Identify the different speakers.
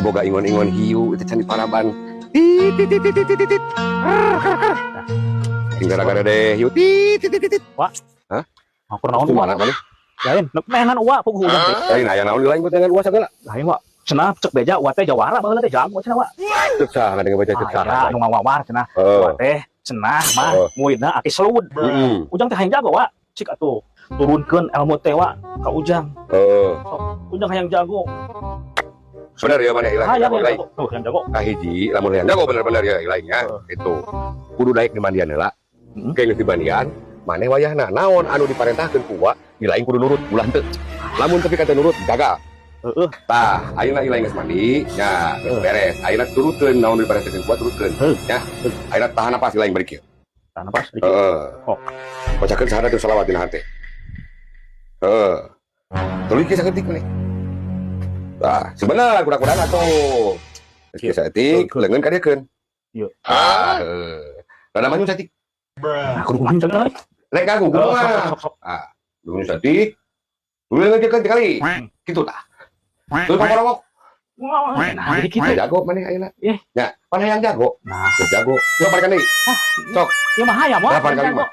Speaker 1: Boga ingon-ingon hiu itu can diparaban. Tit tit tit tit tit tit. Gara-gara deh hiu tit tit tit tit.
Speaker 2: Aku naon, Wa?
Speaker 1: Kumaha maneh?
Speaker 2: Lain, neangan Uwa puguh ujang teh.
Speaker 1: Lain aya naon lain buat uwa sagala.
Speaker 2: Lain, Wa. Cenah cek beja Uwa teh jawara baheula teh, jago cenah, Wa.
Speaker 1: Cek saha ngadenge baca cek saha?
Speaker 2: Aya anu ngawawar cenah.
Speaker 1: Heeh.
Speaker 2: Uwa teh cenah mah muridna Aki Selud. Ujang teh hayang jago, Wa. Cik atuh turunkeun ilmu teh, Wa, ka ujang.
Speaker 1: Heeh.
Speaker 2: Ujang hayang jago.
Speaker 1: Bener ya mana ilang.
Speaker 2: Hayang
Speaker 1: Lain.
Speaker 2: jago. Tuh, hayang jago.
Speaker 1: Kahiji, lamun hayang jago bener-bener ya ilangnya itu. Kudu daek di mandian heula. Kayak geus dimandian, maneh wayahna naon anu diparentahkeun ku Uwa, ilaing kudu nurut, ulah henteu. Lamun tapi kata nurut, gagal.
Speaker 2: Heeh.
Speaker 1: Tah, ayeuna ilaing geus mandi, nya geus beres. Ayeuna turutkeun naon diparentahkeun ku Uwa, turutkeun.
Speaker 2: Heuh.
Speaker 1: Ya. Ayeuna tahan napas ilaing bari kieu.
Speaker 2: Tahan napas dikit.
Speaker 1: Heeh.
Speaker 2: Oh.
Speaker 1: Bacakeun syahadat jeung selawat dina hate. Heeh. Tuluy kieu saketik maneh. Tah, sebenar kuda-kudana tuh. Geus kieu saeutik, leungeun kadiekeun.
Speaker 2: Ieu.
Speaker 1: Ah, heuh. Rada maju saeutik.
Speaker 2: Nah, kudu kumaha jago euy?
Speaker 1: Lek aku
Speaker 2: Oh,
Speaker 1: kumaha?
Speaker 2: sok sok sok sok.
Speaker 1: Ah, leungeun saeutik. Tuluy leungeun kiekeun kali. Kitu tah. Tuluy pakorowok.
Speaker 2: Wah, nah jadi kitu.
Speaker 1: Jago maneh ayeuna.
Speaker 2: Ih.
Speaker 1: Ya, pan hayang jago.
Speaker 2: Nah,
Speaker 1: Geus jago. Coba balikan deui.
Speaker 2: ieu mah hayam, Wa.
Speaker 1: Delapan kali
Speaker 2: Jago.
Speaker 1: mah.